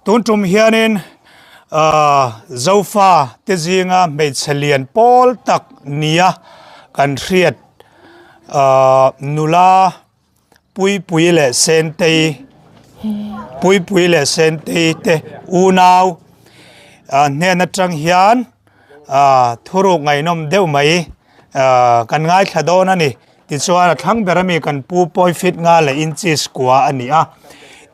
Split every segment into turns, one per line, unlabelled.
Tun tum hianin Zofa te zinga hmeichhe lian pawl tak nia kan hriat nula Puipui leh Sentei Puipui leh Sentei te unau hnen atang hian thuruk ngaihnawm deuh mai kan ngaithla dawn a ni. Tichuan a thlang ber ami kan pu pawi fit nga leh inches kua a ni a.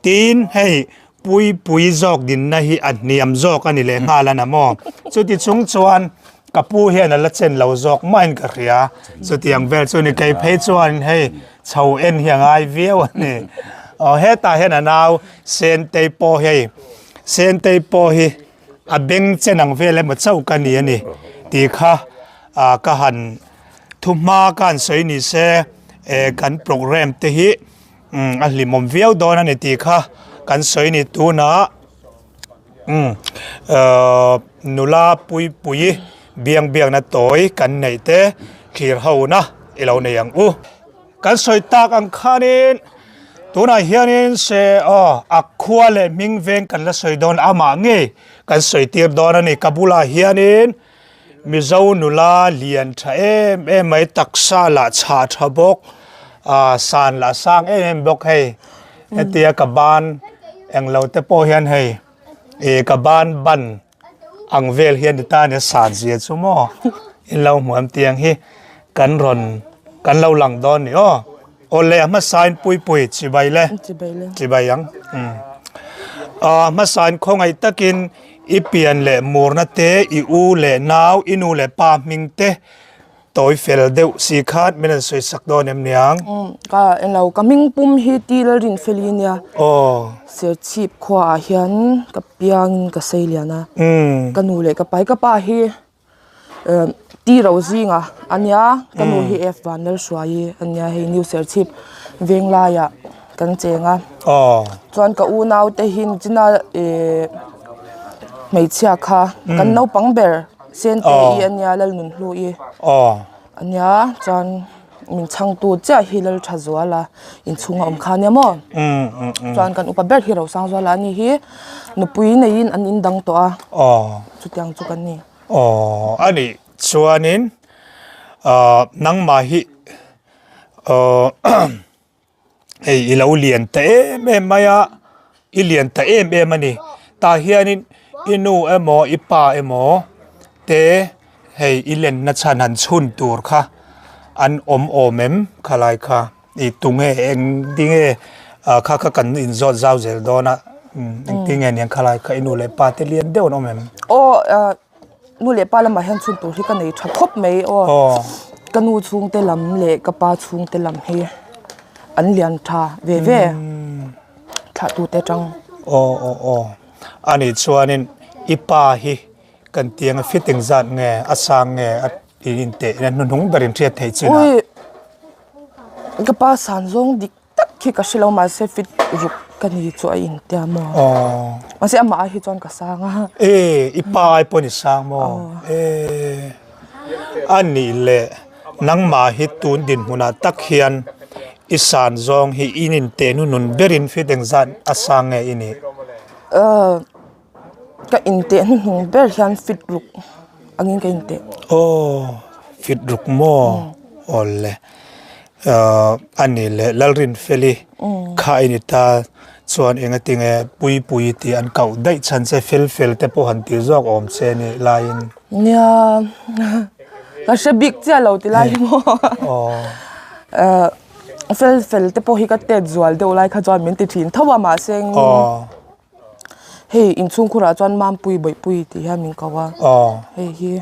Tin hei Puipui zawk dinna hi a hniam zawk a ni leh nghal a na maw? Chuti chung chuan ka pu hian a la chen lo zawk mahin ka hria. Chutiang vel chu ni kei phei chuan hei chho en hi a ngai viau a ni. Aw hetah hian a nau Sentei pawh hei Sentei pawh hi a beng chen ang vel emaw chauh ka ni a ni tih kha ka han thuhma ka han sawi ni se kan programme te hi Umm a hlimawm viau dawn a ni tih kha kan sawi ni tunah umm ahh nula puipui biang biakna tawi kan neih te thlir ho na i lo nei ang u. Kan sawi tak ang khanin tunah hianin se aw a khua leh hming veng kan la sawi dawn amah ngei kan sawi tir dawn a ni ka bulah hianin. Mizo nula lian tha em em mai taksa lah chhah tha bawk ah san lah sang em em bawk hei hetia ka ban englo te pawh hian hei ih ka ban ban ang vel hian ti ta a ni san zia chu maw in lo hmu em tiang hi kan rawn kan lo lang dawn a ni aw. Awle a hmasain Puipui chibai le.
Chibai le.
Chibai ang. Umm. A hmasain khawngaih takin i pian leh murna te, i u leh nau, i nu leh pa hming te tawi fel deuh si khan min han sawi sak dawn em niang?
Umm. Ka englo ka hming pum hi Ti Lalrinfeli nia.
Aw.
Serchhip khuaah hian ka piangin ka sei lian a.
Umm.
Ka nu leh ka pa hi ka pa hi Ti ro zinga a nia ka nu hi F van Lalhruaii a nia hei New Serchhip Venglaiah kan cheng a chuan ka unau te hi nichina ihh hmeichhia kha kan naupang ber Sente i a nia Lalnunhlu-i a nia chuan min chhangtu chiah hi Lalthazuala inchhunga awm kha a nia maw chuan kan upa ber hi Rosangzuala a ni hi nupui neiin an indang tawh a chutiang chu kan ni.
Aw a nih chuanin ah nangmah hi aw hei i lo lian ta em em mai a i lian ta em em a ni tah hianin i nu emaw i pa emaw te hei i lenna chhan han chhun tur kha an awm awm em khalai kha. I tunge eng tinge ah kha kha kan inzawt zau zel dawn a eng tinge aniang khalai kha i nu leh pa te lian deuh an awm em?
Aw ah nu leh pa lamah hian chhun tur hi ka nei tha khawp mai aw ka nu chhungte lam leh ka pa chhungte lam hi an lian tha ve ve thlah tute atang.
Aw aw aw anih chuanin i pa hi kan tiang a fitting zat nge a sang nge a I inteh na hnuhnung ber in hriat theih chin a.
Ui ka pa san zawng dik tak khi ka hrelo mahse fit ruk ka ni chu a intia maw.
Aww.
Mahse amah ai hi chuan ka sang a.
E i pa ai pawh ni sang maw. E a nih leh nangmah hi tun dinhmunah tak hian i san zawng hi in inteh hnuhnun berin fit engzat a sang nge i nih?
Aw. Ka inteh hnuhnung ber hian fit ruk angin ka inteh.
Aw fit ruk maw awle ahh a ni leh Lalrinfeli kha i ni ta chuan engatinge Puipui tih an kauh daih chhan che fel fel te pawh han tih zawk awm che nih laiin.
Nia ka hre bik chiah lo ti lai hi maw ahh fel fel te pawh hi ka tet zual deuh lai kha chuan min ti thin tho a mahse. Hei inchhungkhurah chuan Mampui Bawihpui tih hian min ko a.
Aw.
Hei hi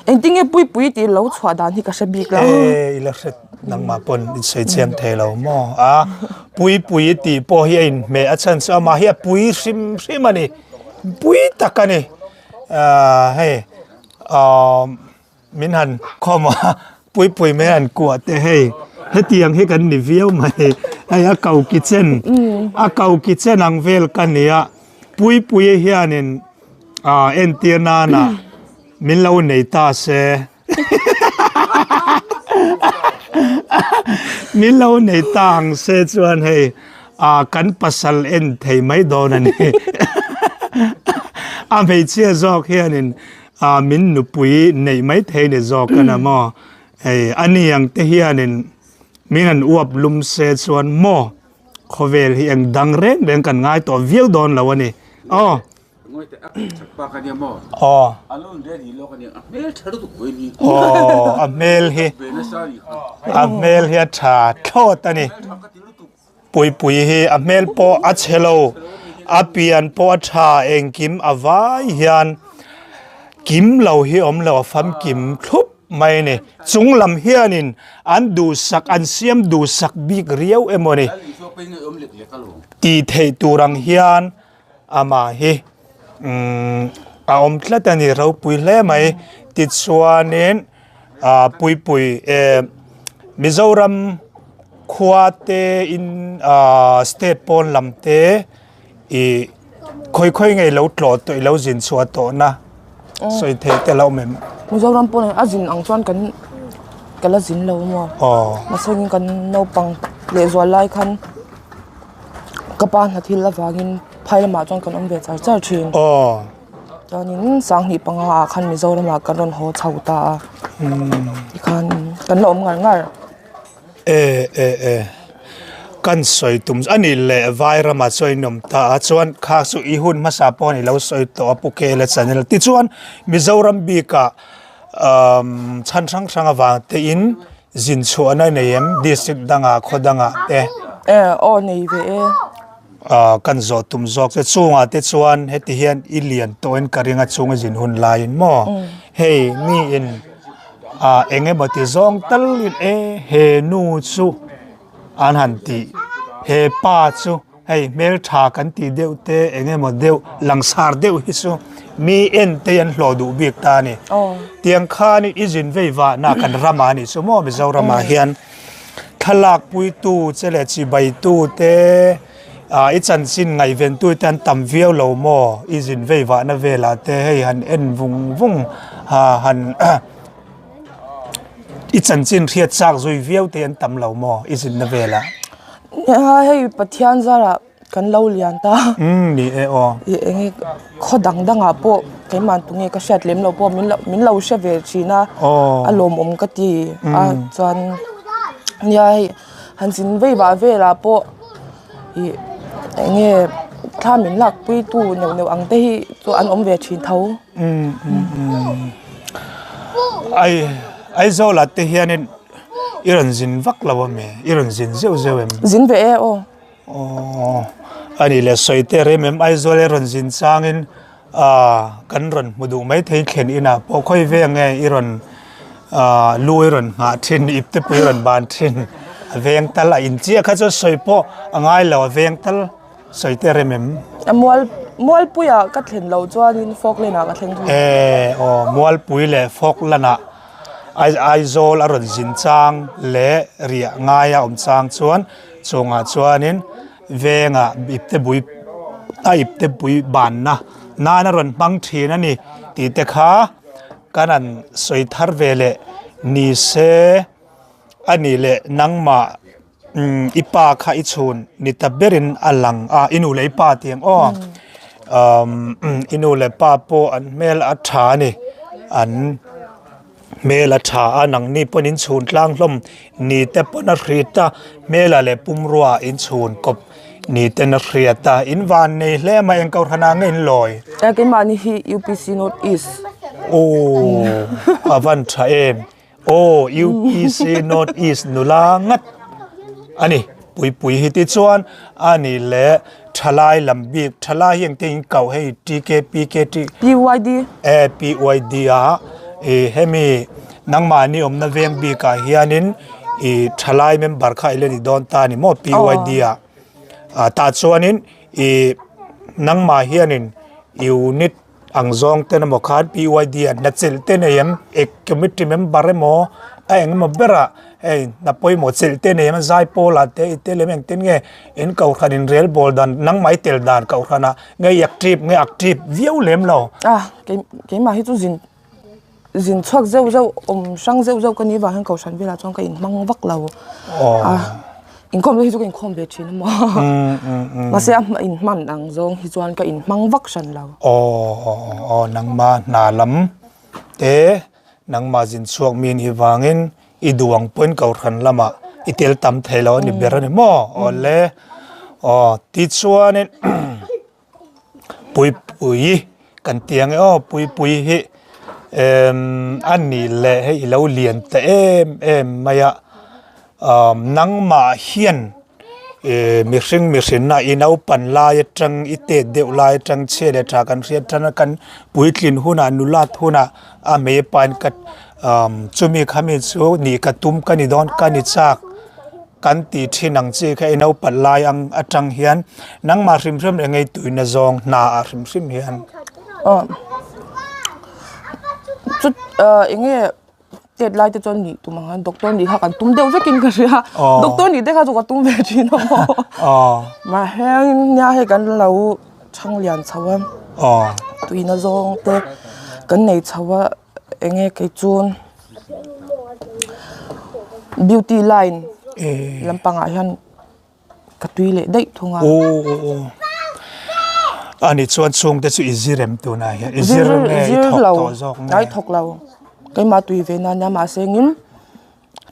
engtin nge Puipui tih lo chhuah dan hi ka hre bik lo.
E i la hre nangmah pawn i sawi chiang thei lo maw a Puipui tih pawh hi a inhmeh a chhan chu amah hi a pui hrim hrim a ni pui tak a ni ah hei ah. Min han khawm a, Puipui mai han kuah teh hei, hetiang hi kan ni viau mai, hei a ko kitchen, a ko kitchen ang vel ka ni a, Puipuii hianin ah entir nana min lo nei ta se, min lo nei ta ang se chuan hei ah kan pasal en thei mai dawn a ni. A hmeichhia zawk hianin ah min nupui neih mai thei ni zawk a na maw? Hei a ni ang te hianin min han uap lum se chuan maw khawvel hi eng dang reng reng kan ngai tawh viau dawn lo a ni. Aw. Aw. Aw a hmel hi a hmel hi a tha thlawt a ni. Puipui hi a hmel pawh a chhe lo, a pian pawh a tha, engkim a vai hian kim lo hi awm lo, a famkim thlup mai a ni. Chung lam hianin an duhsak, an siam duhsak bik riau emaw ni tih theih tur ang hian amah hi a awm tlat a ni, ropui hle mai. Tichuanin ah Puipui eh Mizoram khua te in ah state pawn lam te ih khawi khawi nge ilo tlawh tawh ilo zin chhuah tawh na sawi theih te lo awm em?
Mizoram pawn a zin ang chuan kan ka la zin lo maw?
Aw.
Mahse kan naupang lehzual lai khan. Ka pa hna thil avangin phai lamah chuan kan awm ve char char thin.
Aw.
Chuanin sanghnih panga ah khan Mizoram ah kan rawn haw chho ta a. Tikhan kan la awm ngar ngar.
E e e. Kan sawi tum a ni leh vai ramah chuan in awm ta a chuan kha chu i hun hmasa pawh a ni lo sawi tawh a Pu Kela channel tichuan Mizoram bikah umm chhan hrang hrang avang te in Zin chhuahna nei em district dangah khaw dangah te.
E aw nei ve e.
Ah kan zawh tum zawk che chungah te chuan heti hian i lian tawhin ka ring a chung i zin hun laiin maw hei mi in ah eng emaw ti zawng tal in e he nu chu an han tih he pa chu Hei hmeltha kan tih deuh te eng emaw deuh langsar deuh hi chu mi en te an hlawh duh bik ta a ni. Tiang khan i zin vei vahna kan ramah a nih chu maw Mizoramah hian thlalak puitu che leh chibaitu te ah i chanchin ngaihventu te an tam viau lo maw i zin vei vahna velah te hei han en vung vung ha han I chanchin hriat chak zui viau te an tam lo maw i zinna velah?
Nia hei Pathian zarah kan lo lian ta.
Umm ni e aw.
I enge khaw dang dangah pawh keimah tunge ka hriat lem lo pawh min lo min lo hre ve thin a.
Aw.
A lawmawm ka ti a chuan nia hei han zin vei vah velah pawh ih enge thla min lak pui tu neuh neuh ang te hi chu an awm ve thin tho.
Umm umm umm ai Aizawl ah te hianin i rawn zin vak lo ami i rawn zin zeuh zeuh em?
Zin ve e aw.
Aww ani leh sawi te rem em Aizawl i rawn zin changin ah kan rawn hmu duh mai thei thlen inah pawh khawi ve nge i rawn ah lu i rawn nghah thin ip te pawh i rawn ban thin a veng tal a in chiah kha chu sawi pawh a ngai lo a veng tal. Sawi te rem em?
A mual Mualpuiah ka thlen loh chuanin Falkland ah ka thleng thung.
E aw Mualpui leh Falkland ah Aizawl a rawn zin chang leh riah ngai a awm chang chuan chungah chuanin vengah ipte bui a ipte pui banna nan a rawn hmang thin a ni tih te kha kan han sawi thar ve leh ni se a nih leh nangmah Umm i pa kha i chhun ni ta berin a lang a i nu leh i pa tih ang aw umm i nu leh pa pawh an hmel a tha a ni an hmel a tha a nangni pawn in chhun tlang hlawm ni te pawn a hrit a hmel ah leh pumrua ah in chhun kawp ni ten a hriat a in van nei hle mai eng kohhran ah nge in lawi.
Keimahni hi UPC North East.
Aww a van tha em. Aw UPC North East nula ngat a ni Puipui hi tichuan a ni leh thalai lam bik thalai hi engtin in koh hei TKPKT
PYD
e PYD a ih hemi nangmahni awmna veng bikah hianin ih thalai member kha i la ni dawn ta a ni maw PYD ah ah tah chuanin ih nangmah hianin unit Ang zawng ten emaw khan PYD ah hna chelh te nei em ek committee member emaw a eng emaw berah hei hna pawimawh chelh te nei em zai pawl ah te i tel em engtin nge in kohhran in rel bawl dan nangmah i tel dan kohhran ah nge i active nge active viau lem lo.
A kei keimah hi chu zin zin chhuak zeuh zeuh awm hrang zeuh zeuh ka nih vang hian kohhran velah chuan ka inhmang vak lo a. Inkhawm hi chu ka inkhawm ve thin a maw. Mahse a inhman ang zawng hi chuan ka inhmang vak hran lo.
Aw aw aw nangma hna lam te nangma zin chhuak mi nih vangin i duh ang pawhin kohhran lamah i tel tam thei lo a ni ber a ni maw? Aw le aw tichuanin Puipui kan ti ang e aw Puipui hi emm a nih leh hei i lo lian ta em em mai a umm nangmah hian ih mihring mihrinna i naupan lai atang i tet deuh lai atang chhia leh tha kan hriat tan a kan puitlin hunah nulat hunah a hmei pain ka umm chumi khami chu nih ka tum ka ni dawn ka ni chak. Kan tih thin ang chi kha i naupan lai ang atang hian nangmah hrim hrim eng ei tuina zawng hna ah hrim hrim hian.
Aw chu ah eng nge tet lai te chuan nih tum ang a doctor nih kha kan tum deuh vekin ka hria doctor nih te kha chu ka tum ve thin a maw mahse nia hei kan lo chhang lian chho a tuina zawng te kan nei chho a eng nge kei chun. Beauty line lampangah hian ka tui leh daih thung a.
Ani chuan chhungte chu i zir em tunah hian i zir nge i thawk tawh zawk nge?
Ai thawk lo keimah tui ve nan nia mahse engin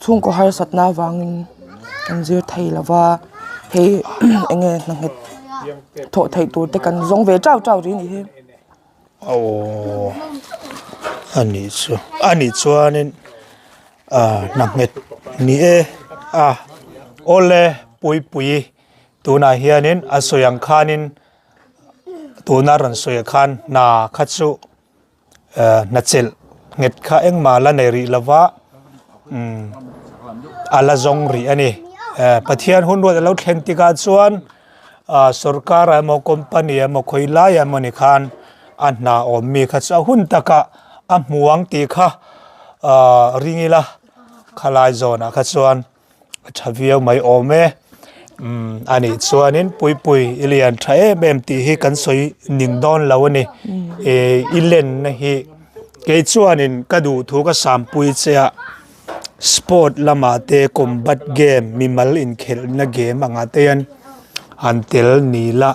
chhungkaw harsatna avangin kan zir thei lo va hei eng nge hna nghet thawh theih tur te kan zawng ve chau chau rih a nih hi.
Aww a nih chu a nih chuanin ah hna nghet ni e a awle puipui tunah hianin a sawi ang khanin tuna rawn sawi khan hna kha chu eh hna chelh nghet kha engmah la nei rih lova umm a la zawng rih a ni eh Pathian hun ruat a lo thlen tikah chuan. ah sorkar ah emaw company emaw khawi lai ah emawni khan a hna awm mi kha chu a hun takah a hmu ang tih kha ah ring ila khalai zawnah kha chuan a tha viau mai awm e umm a nih chuanin puipui i lian tha em em tih hi kan sawi ning dawn lo a ni ih i lenna hi kei chuanin ka duh thu ka sampui che a. Sport lamah te combat game mimal inkhelhna game angah te hian han tel ni la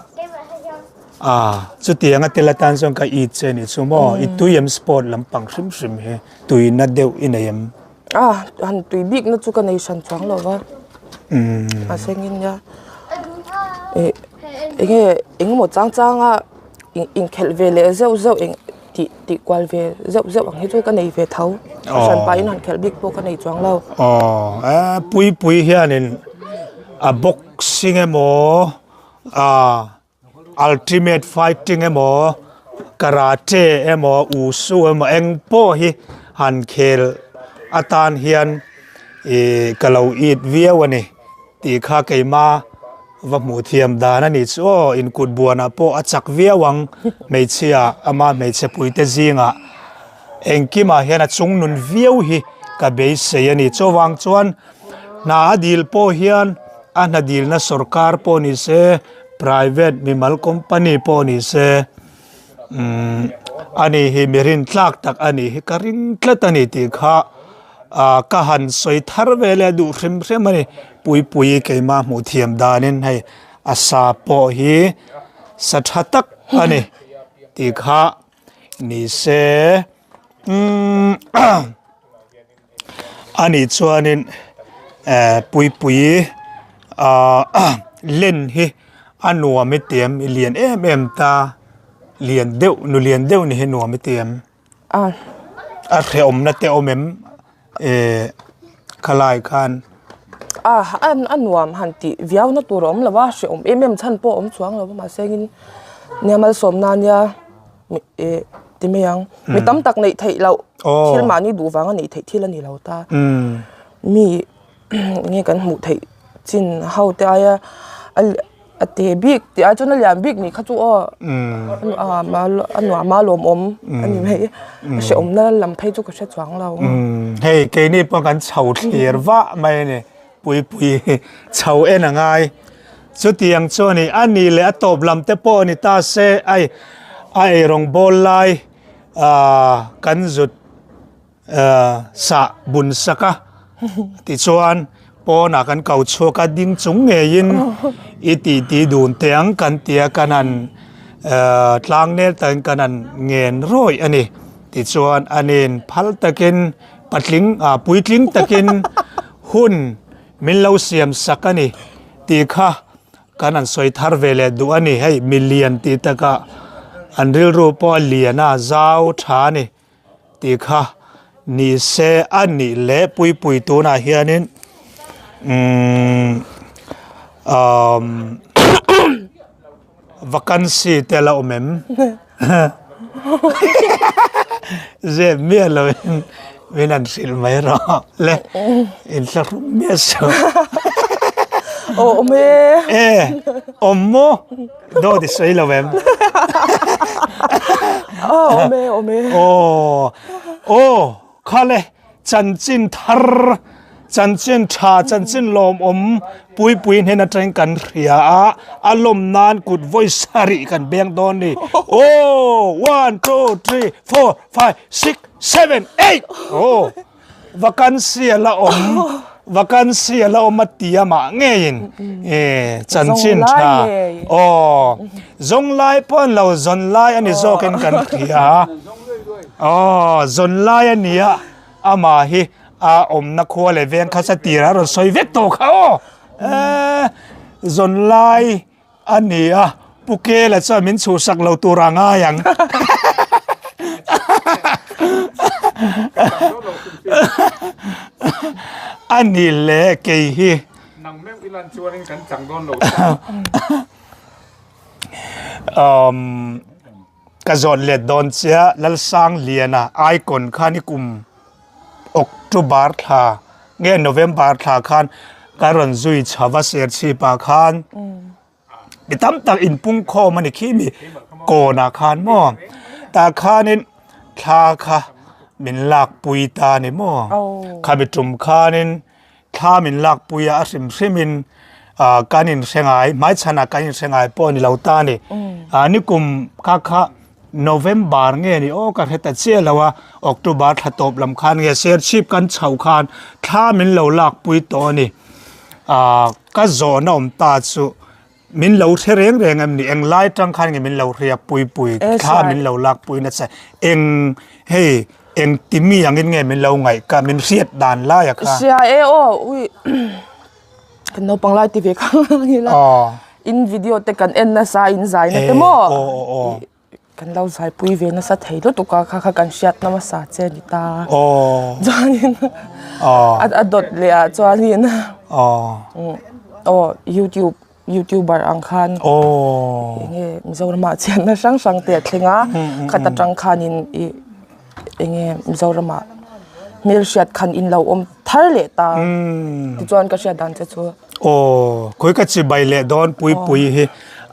ah chutiang a tel atan chuan ka it che anih chu maw i tui em sport lampang hrim hrim hi tuina deuh i nei em?
Ah han tui bikna chu ka nei hran chuang lo va a sengin nia ih eng nge engemaw chang changa inkhelh ve leh zeuh zeuh eng. Tih tih kual ve zeuh zeuh ang hi chu ka nei ve tho. A hran pahin han khelh bik pawh ka nei chuang lo.
Aw e Puipui hianin a boxing emaw a ultimate fighting emaw karate emaw wushu emaw eng pawh hi han khel atan hian ih ka lo it viau a ni. Tih kha keima va hmuh thiam dan a nih chu aw, inkut buanah pawh a chak viau ang, hmeichhia ama hmeichhe puite zingah engkimah hian a chungnun viau hi ka beisei a ni. Chuvang chuan hna a dil pawh hian a hna dilna sorkar pawh ni se, private mimal company pawh ni se umm a ni hi mi rintlak tak a nih hi ka ring tlat a ni tih kha. Ah ka han sawi thar ve leh duh hrim hrim a ni puipui keimah hmuh thiam danin hei a sa pawh hi sa tha tak a ni tih kha ni se umm a nih chuanin eh puipui ah len hi a nuam i ti em i lian em em ta lian deuh nu lian deuh ni hi nuam i ti em.
A
A hrehawmna te awm em eh khalai khan.
A a nuam han tih viau na tur a awm lo a hrehawm em em chhan pawh a awm chuang lo a mahse engin nia malsawmna nia eh ti mai ang mi tam tak neih theih loh thil mahni duh vanga neih theih thil a ni lo ta mi nge kan hmuh theih chin ho te aia a A te bik tih ai chuan a lian bik nih kha chu aw a nuam a lawmawm a ni mai a hrehawmna lam phei chu ka hre chuang lo.
Hei keini pawh kan chho thlir vah mai a ni puipui chho en a ngai chutiang chu a ni a ni leh a tawp lam te pawh a ni ta se ai a eirawng bawl lai ah kan zut. Sah bun sak a tichuan. Pawnah kan ko chhuak a, ding chung ngeiin i titi dun teh ang kan ti a, kan han tlangnel takin kan han ngen rawih a ni. Tichuan anin phal takin patling puitling takin hun min lo siam sak a ni tih kha kan han sawi thar ve leh duh a ni. Hei milian tih takah an rilru pawh a lian a, zau tha a ni. Tih kha ni se a nih leh puipui tunah hianin umm umm vacancy te a la awm em? Zep miah lovin min han hrilh mai rawh le inthlahrung miah suh.
Aw awm e.
E awm maw? Dawt i sawi lo em?
Aw awm e awm e.
Aw aw khale chanchin thar chanchin tha chanchin lawmawm puipui hnen atangin kan hria a a lawm nan kut vawi sarih kan beng dawn ni aw one two three four five six seven eight aw. Vacancy a la awm, vacancy a la awm a ti a mah ngeiin e chanchin tha aw zawng lai pawh an lo zawn lai a ni zawkin kan hria aw zawn lai a ni a amah hi a awmna khua leh veng kha satir a rawn sawi vek tawh kha aw e zawn lai A ni a, Pu Kela chuan min chhuhsak lo tur a ngai ang. A ni le kei hi.
Nang meuh i lan chuanin kan chang dawn lo ta.
Um, ka zawn let dawn chia Lalsang Liana icon khan i kum October thla nge November thla khan ka rawn zui chho va Serchhip ah khan mi tam tak inpung khawm a ni khi mi kawn ah khan maw tah khanin thla kha min lak pui ta a ni maw khami tum khanin thla min lak pui a a hrim hrim in ah kan inhre ngai hmaichhan ah kan inhre ngai pawh a ni lo ta a ni ah nikum kha kha November nge ni aw ka hre ta chiah lo a October thla tawp lam khan nge Serchhip kan chhoh khan thla min lo lak pui tawh a ni ah ka zawhna awm ta chu Min lo hre reng reng em ni? Eng lai tang khan nge min lo hriak pui pui thla min lo lak pui nasa eng hei eng ti mi angin nge min lo ngaih ka min hriat dan lai a kha.
Hria e aw ui kan naupang lai ti ve kha ni la in video te kan en nasa in zai na te maw kan lo zai pui ve nasa thei lutuk a kha kha kan hriat na hmasa che a ni ta chuanin a dawt leh ah chuanin aw youtube youtuber ang khan enge Mizoram ah chhiatna hrang hrang te a thleng a khat atang khanin ih enge Mizoram ah hmelhriat khan in lo awm thar leh ta tichuan ka hriat dan che chu.
Aw, khawi ka chibai leh dawn Puipui hi.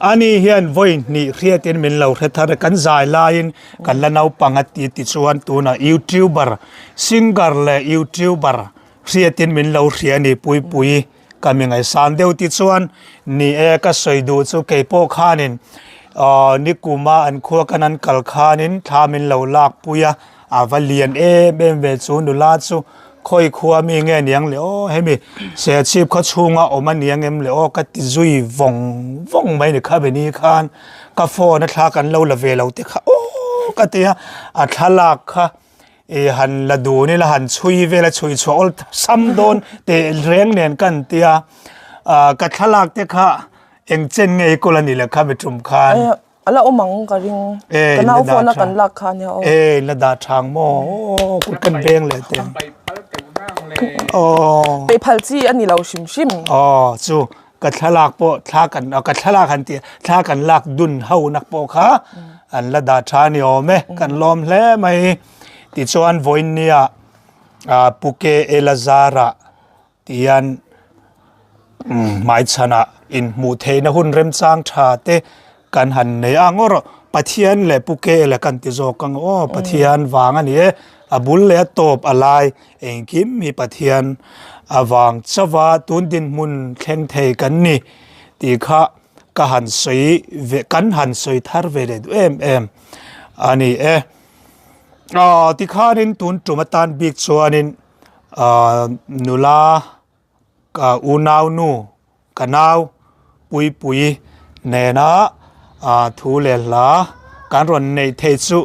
Ani hian vawi hnih hriatin min lo hre thar a, kan zai laiin kan la naupang a ti tichuan tunah YouTuber, singer leh YouTuber hriatin min lo hria a ni Puipui ka mi ngaihsan deuh tichuan ni e ka sawi duh chu keipawh khanin aw nikuma an khua kan an kal khanin thla min lo lakpui a, a va lian em em ve chu nula chu. Khawi khua mi nge niang le aw hemi Serchhip khaw chhunga awm a niang em le aw ka ti zui vawng vawng mai ni kha beni khan ka phone a thla kan lo la ve lo te kha aw ka ti a a thlalak kha ih han la dun ila han chhui vel a chhui chhuah awl sam dawn teh reng nen kan tia ah ka thlalak te kha eng chen nge i kawl a ni le kha mi tum khan.
A la awm ang ka ring. Ka nau phone a kan lak kha ania aw.
E la dah thang maw aw kut kan veng leh te. Aw.
Peih phal chi a ni lo hrim hrim.
Aw chu ka thlalak pawh thla kan ka thlalak han tih thla kan lak dun ho nak pawh kha an la dah tha a ni awm e kan lawm hle mai. Tichuan vawiinnia Pu Ke Elazara Tihian hmaichhanah inhmuh theihna hun remchang tha te kan han nei a ngawr Pathian leh Pu Kela kan ti zawk ang aw Pathian vang a ni e a bul leh a tawp a lai engkim hi Pathian avang chauha tun dinhmun thleng thei kan ni tih kha ka han sawi ve kan han sawi thar ve leh duh em em a ni e. Aw tikhanin tun tum atan bik chuanin. Ahh nula Ka unau nu ka nau Puipui nena thu leh hla kan rawn neih theih chu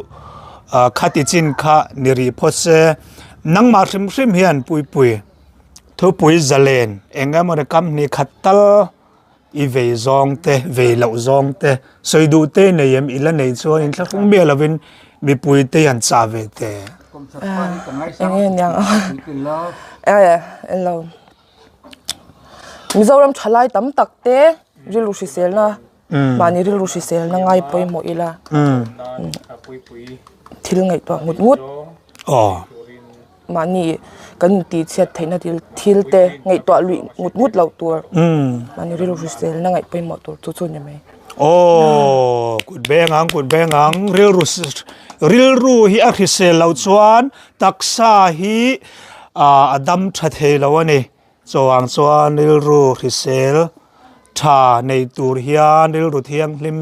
khati chin kha ni rih phawt se. Nangmah hrim hrim hian Puipui thupui zalen eng emaw ni kam hnih khat tal i vei zawng te vei loh zawng te sawi duh te nei em i la nei chuan inthlahrung miah lovin mipui te hian chah ve teh.
Eng nge niang a lo. Mizoram thalai tam tak te rilru hriselna mahni rilru hriselna ngai pawimawh ila thil ngaihtuah ngut ngut mahni kan intih chhiat theihna thil thil te ngaihtuah luih ngut ngut loh tur mahni rilru hriselna ngaih pawimawh tur chu chu a ni mai.
Aw kut beng ang kut beng ang rilru rilru hi a hrisel loh chuan Taksa hi a dam tha thei lo a ni. Chawang chuan rilru hrisel tha nei tur hian rilru thianghlim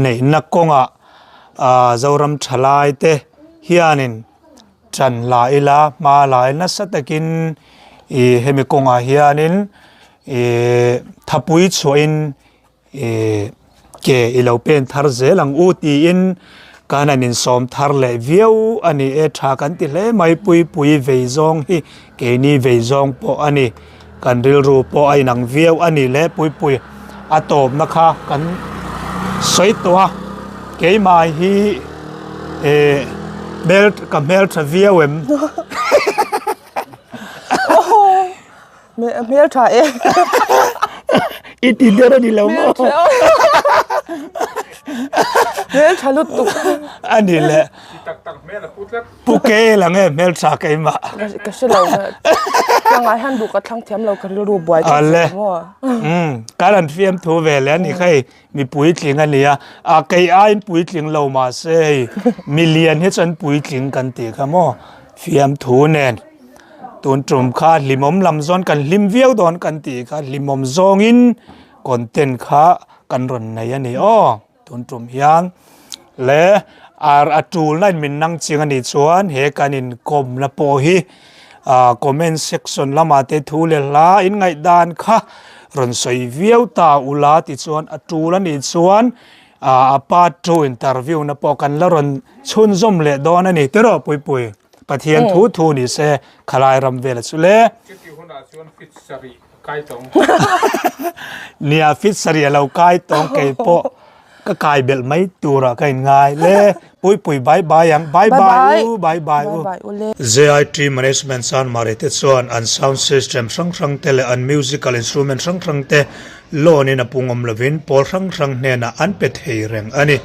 neihna kawngah Zoram thalai te hianin ṭan la ila hma la ila nasa takin ih hemi kawngah hianin ih thapui chhuahin Ih, ke i lo pen thar zel ang u tiin kan han insawm thar leh viau a ni e, tha kan ti hle mai, Puipui vei zawng hi keini vei zawng pawh a ni, kan rilru pawh a inang viau a ni le Puipui a tawpna kha kan sawi tawh a, keimah hi ih hmel ka hmeltha viau em?
Hmel tha e.
I ti der a ni lo maw?
Hmel tha lutuk.
A ni le.
Ti tak tak hmel a pu tlat.
Pu ke la nge hmel tha keimah.
Ka hre lo. Ka ngai han duh ka thlang thiam lo ka rilru buai
tlat maw. Umm kan han fiam thu ve le a ni kha hei mi puitling a nia. A kei aiin puitling lo mahse hei milian hi chuan puitling kan tih kha maw fiam thu nen. Tun tum kha hlimawm lam zawn kan hlim viau dawn kan tih kha hlimawm zawngin content kha kan rawn nei a ni aw tun tum hian le ar a tulna in min nang ching a nih chuan he kan inkawmna pawh hi ah comment section lamah te thu leh hla in ngaihdan kha rawn sawi viau ta ula tichuan a tul a nih chuan ah a part 2 interview na pawh kan la rawn chhunzawm leh dawn a ni tiraw Puipui. Pathian thu thu ni se khalai ram vel a chu le.
Chuti hunah chuan fit sarih a kai tawng.
Nia fit sarih a lo kai tawng kei pawh ka kai belh mai turah ka in ngai le. Pui pui bye bye ang bye bye u bye bye u. JIT Management Sanmari te chuan an sound system hrang hrang te leh an musical instrument hrang hrang te loan in a pungawm lovin pawl hrang hrang hnenah an pe thei reng a ni.